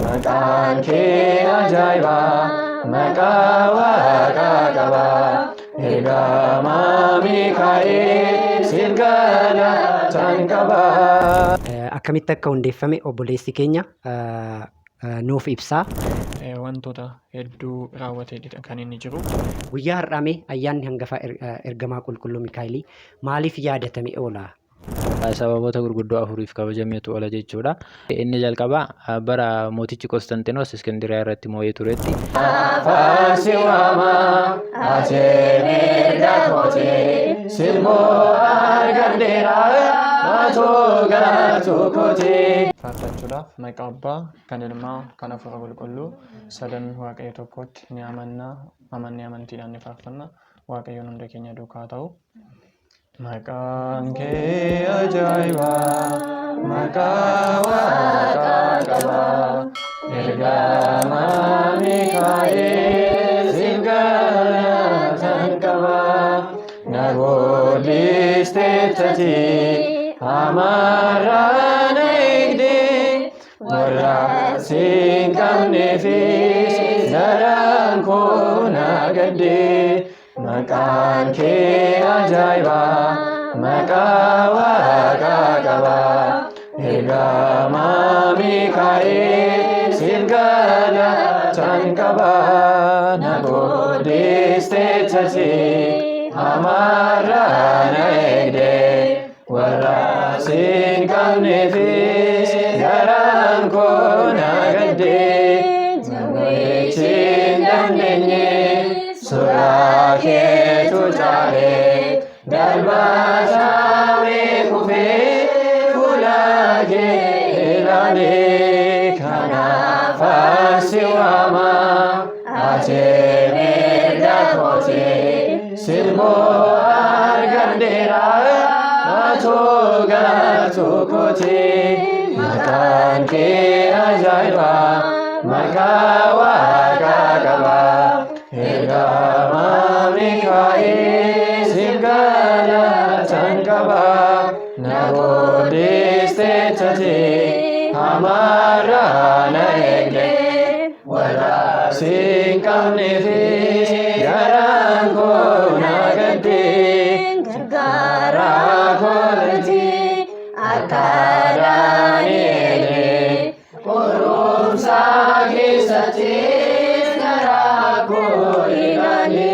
Maqaan kee ajaa'iba, maqaa waaqaa qaba. Ergamaa Mikaa'el siif galatan qaba. Akkamitti akka hundeeffame obboleessi keenya nuuf ibsaa. Wantoota hedduu raawwateedha kan inni jiru. Guyyaa har'aa mee ayyaanni hangafa ergamaa qulqulluu Mikaa'elii maaliif yaadatame oola? Sababoota gurguddoo afuriif kabajameetu oola jechuudha. Inni jalqabaa bara mootichi Qosxanxinoos Iskindiriyaa irratti moo'ee turetti. Faarsi waama ati mirga kooti simboo argadheera atoo gartuu kooti. Faarfachuudhaaf maqaa Abbaa, kan Ilmaa, kan Hafuura Qulqulluu sadan Waaqayyo tokkotti ni amanna, amannee amantiidhaan ni faarfanna. Waaqayyoon hunda keenya duukaa haa ta'u. Maqaan kee ajaa'iba, maqaa waaqaa qaba. Ergamaa Mikaa'el siif galatan qaba. Na guddistee hamarraa na eegde. Warra si hin qabneefis garaan koo na gadde. Maqaan kee ajaa'iba, maqaa waaqaa qaba. Ergamaa Mikaa'el siif galatan qaba. Na guddistee hamarraa na eegde. Warra si hin qabneefis garaan koo na gadde. Namichi hin dandeenye suuraa keetu caale. Darbatamee kufee fuula kee ilaale. Kanaaf si waama ati mirga kooti. Simboo argadheera atoo gartuu kooti. Maqaan kee ajaa'iba, maqaa waaqaa qaba. Ergamaa Mikaa'el siif galatan qaba. Na guddistee hamarraa na eegde. Warra si hin qabneefis garaan koo na gadde. Gargaaraa koolati akka Daani'elee. Qorumsa keessattis garaa koo ilaale.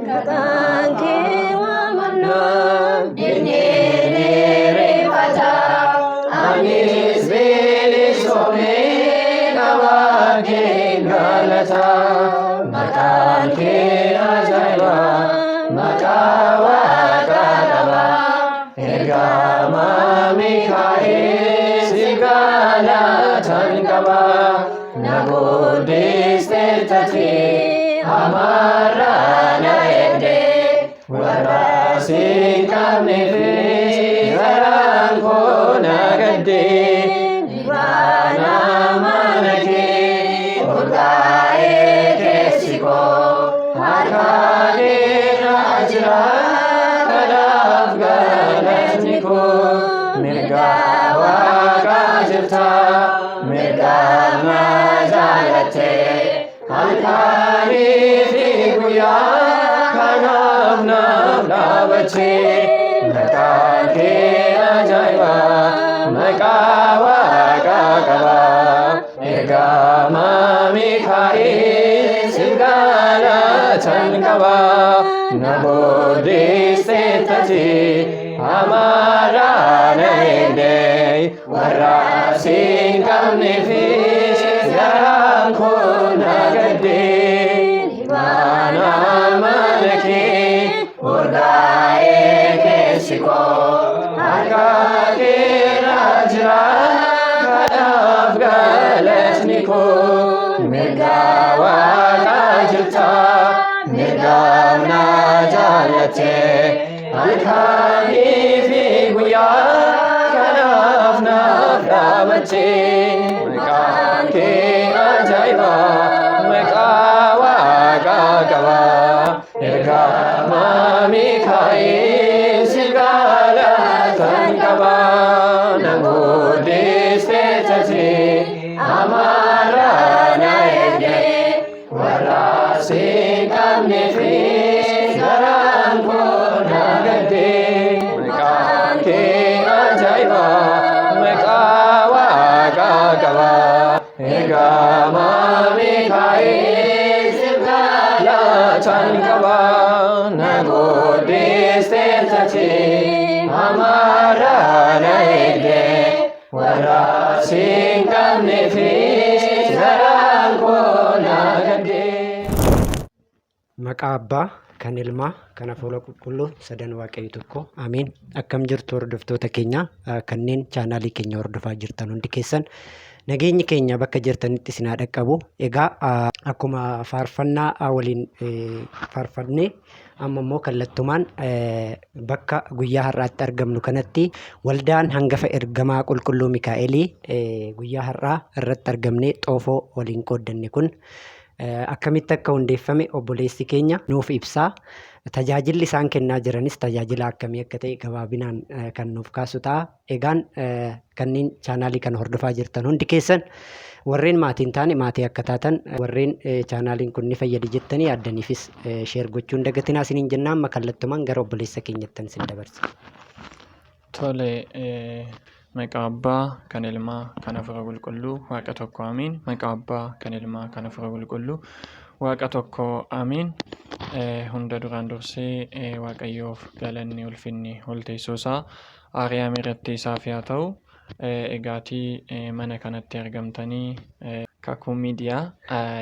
Maqaan kee waamannaa Dinni rifata, anis bilisoomee qabaa kee galata. Maqaan kee ajaa'iba, maqaa waaqaa qaba. Ergamaa Mikaa'el siif galatan qaba. Na guddistee hamarraa na eegde. Warra si hin qabneefis garaan koo na gadde. Dhibaana mana kee urgaa'ee keessi koo harka keerra jira. Kanaaf galatni koo mirga waaqaa jirta. Mirga na jaalatte halkanii fi guyyaa kanaaf naaf dhaabatte. Maqaan kee ajaa'iba, maqaa waaqaa qaba. Ergamaa Mikaa'el siif galatan qaba. Na guddistee hamarraa na eegde. Warra si hin qabneefis garaan koo na gadde. Dhibaana mana kee urgaa'ee keessi koo harka keerra jira. Kanaaf galatni koo mirga waaqaa jirta. Mirga na jaalatte halkanii fi guyyaa kanaaf naaf dhaabatte. Maqaan kee ajaa'iba, maqaa waaqaa qaba. Ergamaa Mikaa'el siif galatan qaba. Na guddistee hamarraa. Ergamaa Mikaa'el siif galatan qaba. Na guddiste hamaarraa na eegde. Warra si hin qabneefis garaan koo na gadde. Maqaa Abbaa, kan Ilmaa, kan Hafuura Qulqulluu, sadan Waaqayyo tokko. Ameen. Akkam jirtu hordoftoota keenya, kanneen chaanaalii keenya hordofaa jirtan hundi keessan, nageenyi keenya bakka jirtanitti isin haa dhaqqabu. Egaa akkuma faarfannaa waliin faarfannee, amma immoo kallattumaan bakka guyyaa har'aatti argamnu kanatti waldaan hangafa ergamaa qulqulluu Mikaa'elii guyyaa har'aa irratti argamnee xoofoo waliin qooddanne kun akkamitti akka hundeeffame obboleessi keenya nuuf ibsaa. Tajaajilli isaan kennaa jiranis tajaajila akkamii akka ta'e gabaabinaan kan nuuf kaasu ta'a. Egaan kanneen chaanaalii kana hordofaa jirtan hundi keessan, warreen maatii hin taane maatii akka taatan, warreen chaanaaliin kun ni fayyada jettanii yaaddaniifis share gochuun dagatinaa isiniin jenna. Amma kallattumaan gara obboleessa keenyattan isin dabarsa. Tole, maqaa Abbaa, kan Ilmaa, kan Hafuura Qulqulluu, Waaqa tokko, amiin. Maqaa Abbaa, kan Ilmaa, kan Hafuura Qulqulluu, Waaqa tokko, amiin. Hunda duraan dursee Waaqayyoof galanni, ulfinni ol teessoo isaa Aariyaam irratti isaaf haa ta'u. Egaatii mana kanatti argamtanii, Kakuu Miidiyaa,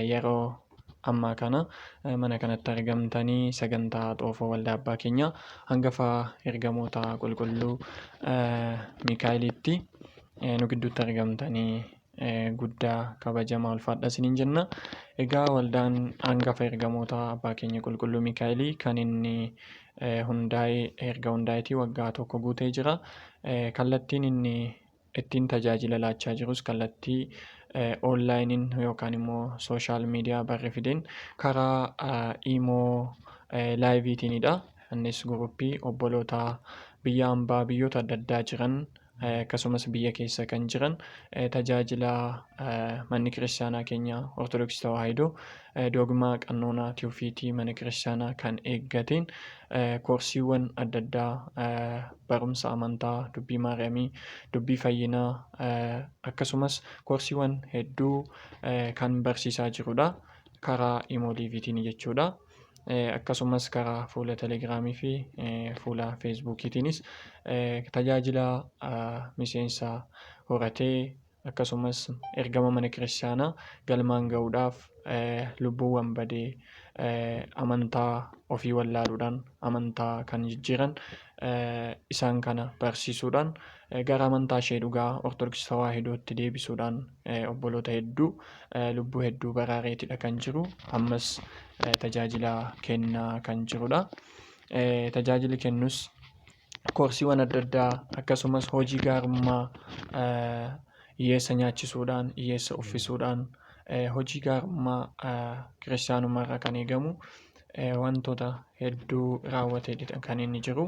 yeroo ammaa kana mana kanatti argamtanii sagantaa xoofoo waldaa abbaa keenya hangafa ergamoota qulqulluu Mikaa'elitti nu gidduutti argamtanii guddaa kabajamaa ulfaadha isiniin jenna. Egaa waldaan hangafa ergamoota abbaa keenya qulqulluu Mikaa'elii kan inni hundaa'e erga hundaa'eetii waggaa 1 guutee jira. Kallattiin inni ittiin tajaajila laachaa jirus kallattii onlaayiniin yookaan immoo sooshaal miidiyaa barri fideen karaa iimoo laayiviitiinidha. Innis guruppii obboloota biyya hambaa biyyoota adda addaa jiran akkasumas biyya keessa kan jiran tajaajila manni kiristaanaa keenya Ortodoksii Tawaahidoo doogmaa, qannoonaa, tiwfiitii mana kiristaanaa kan eeggateen koorsiiwwan adda addaa, barumsa amantaa, dubbii Maariyaamii, dubbii fayyinaa, akkasumas koorsiiwwan hedduu kan barsiisaa jirudha. Karaa Imo Liiviitiin jechuudha. Akkasumas karaa fuula Telegiraamii fi fuula Feesbuukiitiinis tajaajila miseensa horatee, akkasumas ergama mana kiristaanaa galmaan ga'uudhaaf, lubbuuwwan badee amantaa ofii wallaaluudhaan amantaa kan jijjiiran isaan kana barsiisuudhaan, gara amantaa ishee dhugaa Ortodoksii Tawaahidootti deebisuudhaan obboloota hedduu, lubbuu hedduu baraareetidha kan jiru. Ammas tajaajila kennaa kan jirudha. Tajaajilli kennus koorsiiwwan adda addaa, akkasumas hojii gaarummaa hiyyeessa nyaachisuudhaan, hiyyeessa uffisuudhaan, hojii gaarummaa kiristaanummaa irraa kan eegamu wantoota hedduu raawwateedha kan inni jiru.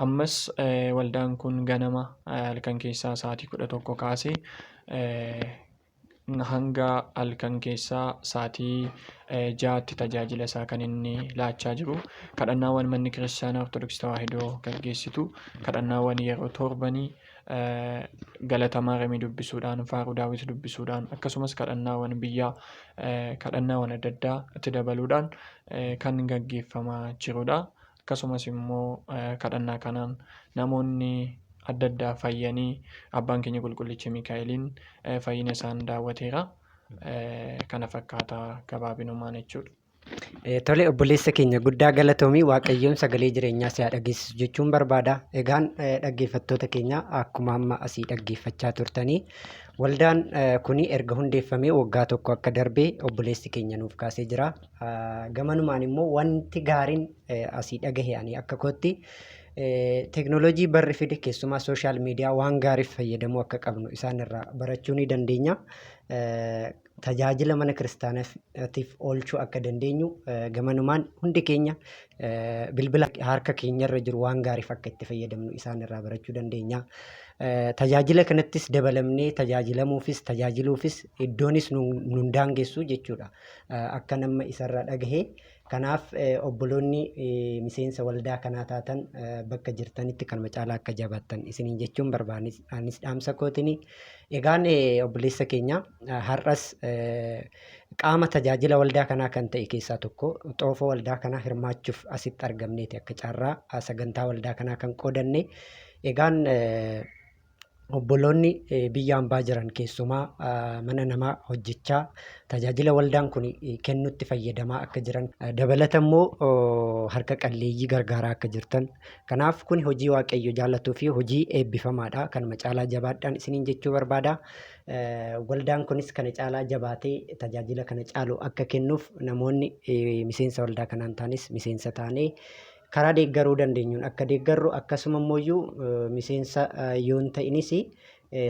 Ammas waldaan kun ganama halkan keessaa sa'aatii 11 kaasee hanga halkan keessaa sa'aatii 6tti tajaajila isaa kan inni laachaa jiru. Kadhannaawwan manni kiristaanaa Ortodoksii Tawaahidoo gaggeessitu, kadhannaawwan yeroo torbanii, galata Maaramii dubbisuudhaan, faaruu Daawit dubbisuudhaan, akkasumas kadhannaawwan biyyaa, kadhannaawwan adda addaa itti dabaluudhaan kan gaggeeffamaa jirudha. Akkasumas immoo kadhannaa kanaan namoonni adda addaa fayyanii, abbaan keenya qulqullichi Mikaa'eliin fayyina isaan daawwateera. Kana fakkaata gabaabinumaan jechuudha. Tole, obboleessa keenya, guddaa galatoomii. Waaqayyoon sagalee jireenyaa si haa dhageessisu jechuun barbaada. Egaan dhaggeeffattoota keenya, akkuma amma asii dhaggeeffachaa turtanii, waldaan kuni erga hundeeffamee waggaa 1 akka darbe obboleessi keenya nuuf kaasee jira. Gamanumaan immoo wanti gaariin asii dhagahe ani akka kootti, teeknooloojii barri fide, keessumaa sooshaal miidiyaa, waan gaariif fayyadamuu akka qabnu isaan irraa barachuu ni dandeenya. Tajaajila mana kiristaanaatiif oolchuu akka dandeenyu, gamanumaan hundi keenya bilbila harka keenyarra jiru waan gaariif akka itti fayyadamnu isaan irraa barachuu dandeenya. Tajaajila kanattis dabalamnee tajaajilamuufis tajaajiluufis iddoonis nun daangessu jechuudha. Akka nama isarraa dhagahe. Kanaaf obboloonni miseensa waldaa kanaa taatan bakka jirtanitti kanuma caalaa akka jabaattan isiniin jechuun barbaanis anis dhaamsa kootini. Egaan obboleessa keenya, har'as qaama tajaajila waldaa kanaa kan ta'e keessaa tokko xoofoo waldaa kanaa hirmaachuuf asitti argamneeti akka carraa sagantaa waldaa kanaa kan qoodanne. Egaan obboloonni biyya hambaa jiran keessumaa mana namaa hojjechaa tajaajila waldaan kun kennutti fayyadamaa akka jiran, dabalata immoo harka qalleeyyii gargaaraa akka jirtan. Kanaaf kun hojii Waaqayyo jaallatuu fi hojii eebbifamaadha. Kanuma caalaa jabaadhaan isiniin jechuu barbaada. Waldaan kunis kana caalaa jabaatee tajaajila kana caalu akka kennuuf namoonni miseensa waldaa kanaan taanis miseensa taanee karaa deeggaruu dandeenyuun akka deeggarru, akkasuma immoo miseensa yoo hin ta'inis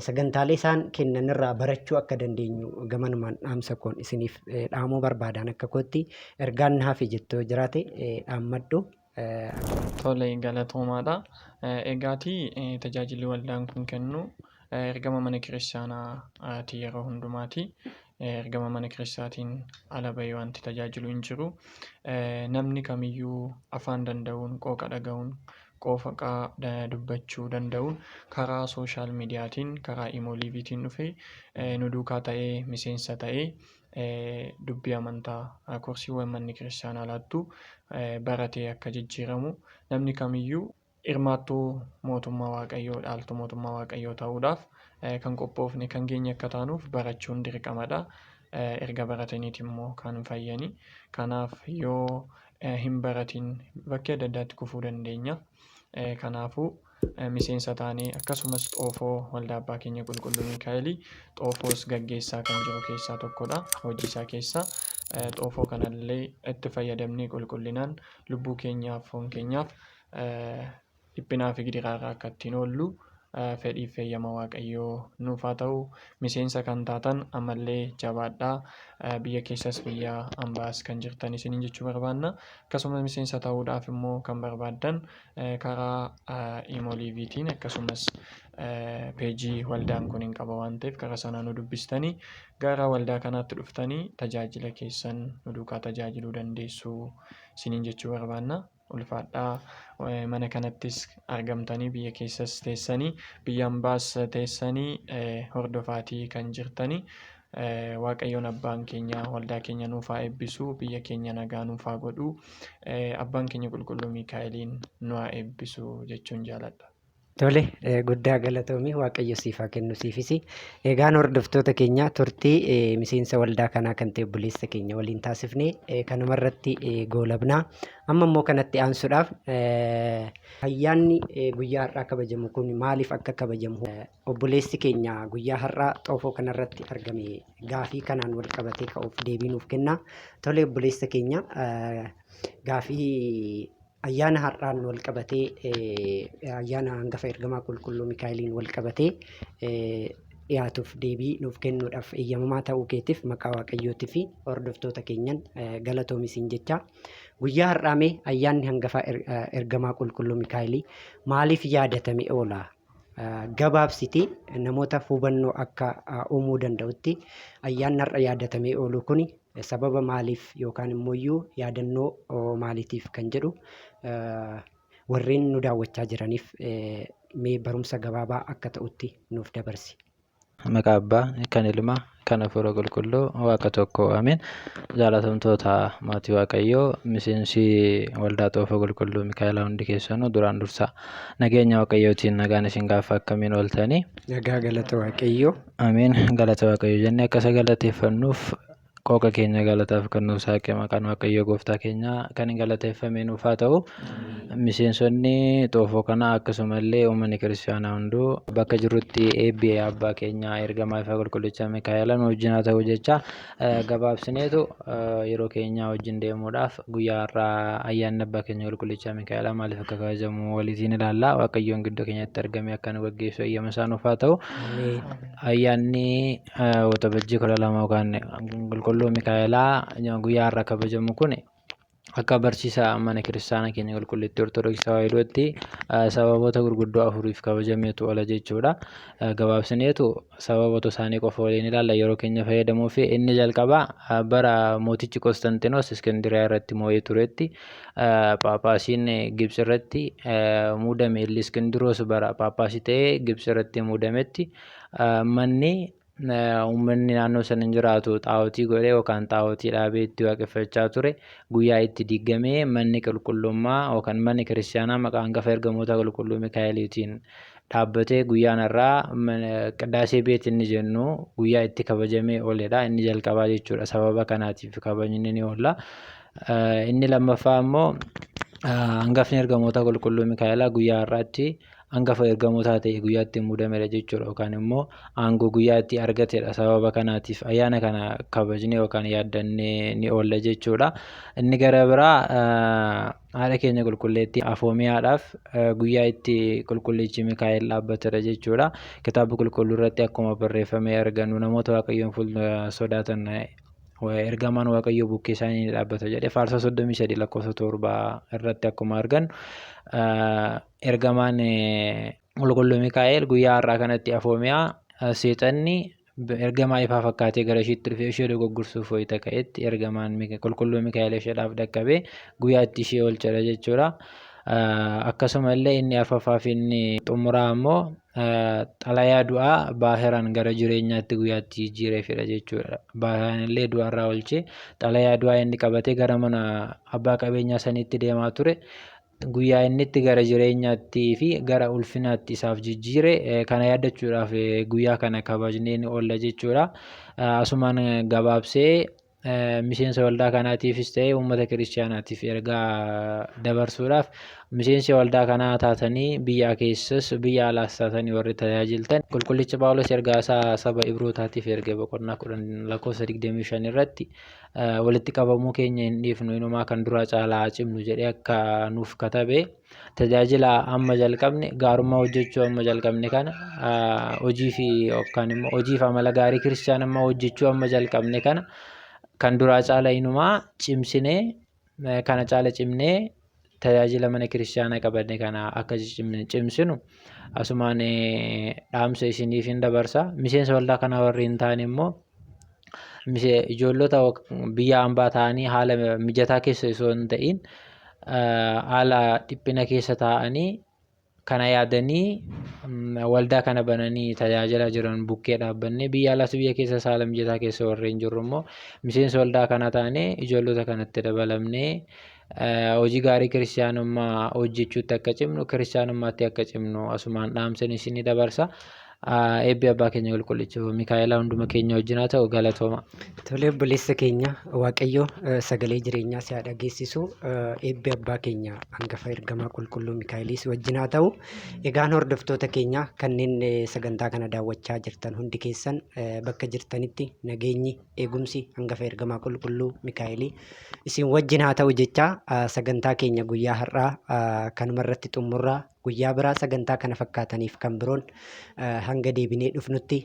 sagantaalee isaan kennan irraa barachuu akka dandeenyu gamanumaan dhaamsa koon isiniif dhaamuu barbaadan. Akka kootti ergaan na hafe jettoo jiraate dhaammadhu. Tole, galatoomaadha. Egaatii tajaajilli waldaan kun kennu ergama mana kiristaanaati yeroo hundumaati. Ergama mana kiristaatiin ala bahee wanti tajaajilu hin jiru. Namni kamiyyuu afaan danda'uun, qooqa dhaga'uun, qooqa dubbachuu danda'uun karaa social mediaatiin, karaa Imo Liveiitiin dhufee nu duukaa ta'ee, miseensa ta'ee, dubbii amantaa koorsiiwwan manni kiristaanaa laattu baratee akka jijjiiramu, namni kamiyyuu hirmaattuu mootummaa Waaqayyoo, dhaaltuu mootummaa Waaqayyoo ta'uudhaaf kan qophoofne kan geenye akka taanuuf barachuun dirqamadha. Erga barataniiti immoo kan fayyani. Kanaaf yoo hin baratin bakkee adda addaatti kufuu dandeenya. Kanaafuu miseensa taanee, akkasumas xoofoo waldaa abbaa keenya qulqulluu Miikaa'elii xoofoos gaggeessaa kan jiru keessaa tokkodha. Hojii isaa keessaa xoofoo kanallee itti fayyadamnee qulqullinaan lubbuu keenyaaf, foon keenyaaf dhiphinaa fi gidiraarraa akka ittiin oollu fedhiif eeyyama Waaqayyoo nuuf haa ta'u. Miseensa kan taatan ammallee jabaadhaa. Biyya keessas biyya ambaas kan jirtan isiniin jechuu barbaanna. Akkasumas miseensa ta'uudhaaf immoo kan barbaaddan karaa Imo Liveiitiin, akkasumas peejii waldaan kun hin qaba waan ta'eef, karaa sanaa nu dubbistanii gara waldaa kanaatti dhuftanii tajaajila keessan nu duukaa tajaajiluu dandeessu isiniin jechuu barbaanna. Ulfaadhaa, mana kanattis argamtanii, biyya keessas teessanii, biyya ambaas teessanii hordofaatii kan jirtanii, Waaqayyoon abbaan keenya waldaa keenya nuuf haa eebbisu, biyya keenya nagaa nuuf haa godhu, abbaan keenya qulqulluu Miikaa'eliin nu haa eebbisu jechuun jaaladha. Tole, guddaa galatoomii, Waaqayyo siif haa kennu siifis. Egaan hordoftoota keenya, turtii miseensa waldaa kanaa kan ta'e obboleessa keenya waliin taasifne kanuma irratti goolabnaa. Amma immoo kanatti aansuudhaaf ayyaanni guyyaa har'aa kabajamu kun maaliif akka kabajamu obboleessi keenya guyyaa har'aa xoofoo kanarratti argame gaafii kanaan wal qabatee ka'uuf deebii nuuf kenna. Tole obboleessa keenya, gaafii ayyaana har'aan wal qabatee, ayyaana hangafa ergamaa qulqulluu Mikaa'eliin wal qabatee dhiyaatuuf deebii nuuf kennuudhaaf eeyyamamaa ta'uu keetiif maqaa Waaqayyootii fi hordoftoota keenyan galatoomi siin jecha. Guyyaa har'aa mee ayyaanni hangafa ergamaa qulqulluu Mikaa'elii maaliif yaadatame oola? Gabaabsiti namoota hubannoo akka uumuu danda'utti ayyaanni har'a yaadatamee oolu kun sababa maaliif yookaan immoo yaadannoo maaliitiif kan jedhu warreen nu daawwachaa jiraniif mee barumsa gabaabaa akka ta'utti nuuf dabarsi. Maqaa Abbaa, kan Ilmaa, kan Hafuura Qulqulluu, Waaqa tokko, Ameen. Jaalatamtoota maatii Waaqayyoo, miseensi waldaa xoofoo qulqulluu Mikaa'elaa hundi keessanuu, duraan dursa nageenya Waaqayyootiin nagaan isin gaafa. Akkamiin ooltanii? Nagaa, galata Waaqayyoo. Ameen. Galata Waaqayyoo jennee akka isa galateeffannuuf qooqa keenya galataaf kan nuuf saaqe maqaan Waaqayyoo gooftaa keenya kan hin galateeffame nuuf haa ta'u. Miseensonni xoofoo kanaa akkasumallee uummanni kiristaanaa hunduu bakka jirrutti eebbi abbaa keenya ergamaa ifaa qulqullicha Mikaa'ela nu wajjin haa ta'u jecha, gabaabsineetu yeroo keenya wajjin deemuudhaaf guyyaa har'aa ayyaanni abbaa keenya qulqullicha Mikaa'elaa maaliif akka kabajamu waliitiin ilaalla. Waaqayyoon gidduu keenyatti argamee akka nu gaggeessu eeyyama isaa nuuf haa ta'u. Ayyaanni Waxabajjii 12 yookaan qulqulluu Mikaa'elaa guyyaa har'a kabajamu kun Akka barsiisa mana kiristaanaa keenya qulqullittii Ortodoksii Tawaahidootti sababoota gurguddoo afuriif kabajameetu oola jechuudha. Gabaabsineetu sababoota isaanii qofa waliin ilaalla yeroo keenya fayyadamuu fi inni jalqabaa bara mootichi Qostanxinoos Iskindiriyaa irratti moo'ee turetti Phaaphaasiin Gibxi irratti muudame Illi Iskindiroos bara Phaaphaasii ta'ee Gibxi irratti muudametti manni uummanni naannoo sana hin jiraatu xaa'otii godhee yookaan xaa'otii dhaabee itti waaqeffachaa ture guyyaa itti diigamee manni qulqullummaa yookaan manni kiristaanaa maqaa hangafa ergamoota qulqulluu Mikaa'eliitiin dhaabbatee guyyaan har'aa qiddaasee beet inni jennu guyyaa itti kabajamee ooledha. Inni jalqabaa jechuudha. Sababa kanaatiif kabajni ni oolla. Inni lammaffaa immoo hangafni ergamoota qulqulluu Mikaa'elaa guyyaa har'aatti hangafa ergamootaa ta'e guyyaa itti muudamedha jechuudha yookaan immoo aangoo guyyaa itti argatedha. Sababa kanaatiif ayyaana kana kabajnee yookaan yaaddannee ni oolla jechuudha. Inni gara biraa haadha keenya qulqulleettii Afoomiyaadhaaf guyyaa itti qulqullichi Mikaa'el dhaabbatedha jechuudha. Kitaaba qulqulluu irratti akkuma barreeffamee argannu namoota Waaqayyoon fuula sodaatan ergamaan Waaqayyoo bukkee isaanii ni dhaabbata jedhee faarsaa 33 lakkoofsa 7 irratti akkuma argannu ergamaan qulqulluu Mikaa'el guyyaa har'aa kanatti Afoomiyaa seexanni ergamaa ifaa fakkaatee gara ishiitti dhufee ishee dogoggorsuuf wayita ka'etti ergamaan qulqulluu Mikaa'el isheedhaaf dhaqqabee guyyaa itti ishee oolchedha jechuudha. Akkasuma illee inni arfaffaa fi inni xumuraa immoo xalayaa du'aa Baahiraan gara jireenyaatti guyyaatti jijjiireefidha jechuudha. Baahiraan illee du'arraa oolchee xalayaa du'aa inni qabatee gara mana abbaa qabeenyaa saniitti deemaa ture guyyaa inni itti gara jireenyaatti fi gara ulfinaatti isaaf jijjiire kana yaadachuudhaaf guyyaa kana kabajnee ni oolla jechuudha. Asumaan gabaabsee miseensa waldaa kanaatiifis ta'e uummata kiristiyaanaatiif ergaa dabarsuudhaaf miseensi waldaa kanaa taatanii biyya keessas biyya alaas taatanii warri tajaajiltan qulqullichi Phaawulos ergaa isaa saba Ibrootaatiif erge boqonnaa 10 lakkoofsa 25 irratti walitti qabamuu keenya hin dhiifnu inumaa kan duraa caalaa haa cimnu jedhee akka nuuf katabe tajaajila amma jalqabne gaarummaa hojjechuu amma jalqabne kana hojii fi yookaan immoo hojii fi amala gaarii kiristiyaanummaa hojjechuu amma jalqabne kana kan duraa caala inumaa cimsinee kana caala cimnee tajaajila mana kiristiyaanaa qabanne kana akka cimsinu asumaan dhaamsa isiniif hin dabarsa. Miseensa waldaa kanaa warri hin taane immoo ijoollota biyya hambaa ta'anii haala mijataa keessa osoo hin ta'in haala dhiphina keessa taa'anii kana yaadanii waldaa kana bananii tajaajilaa jiran bukkee dhaabbannee biyya alaas biyya keessas haala mijataa keessa warreen jirru immoo miseensa waldaa kana taanee ijoollota kanatti dabalamnee hojii gaarii kiristiyaanummaa hojjechuutti akka cimnu kiristiyaanummaatti akka cimnu asumaan dhaamsan isinii dabarsa. Eebbi abbaa keenya qulqullicha Mikaa'elaa hunduma keenya wajjin haa ta'u galatooma. Tolee obboleessa keenya Waaqayyo sagalee jireenyaa si haa dhageessisu. Eebbi abbaa keenya hangafa ergamaa qulqulluu Mikaa'elii si wajjin haa ta'u. Egaan hordoftoota keenya kanneen sagantaa kana daawwachaa jirtan hundi keessan bakka jirtanitti nageenyi eegumsi hangafa ergamaa qulqulluu Mikaa'elii isin wajjin haa ta'u jechaa sagantaa keenya guyyaa har'aa kanuma irratti xumurraa guyyaa biraa sagantaa kana fakkaataniif kan biroon hanga deebinee dhufnutti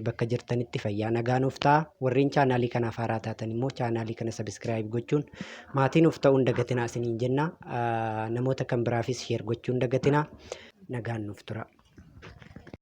bakka jirtanitti fayyaa nagaa nuuf ta'a. Warreen chaanaalii kanaaf haaraa taatan immoo chaanaalii kana sabiskiraayib gochuun maatii nuuf ta'uun dagatinaa isiniin jenna. Namoota kan biraafis sheer gochuun dagatinaa. Nagaan nuuf tura.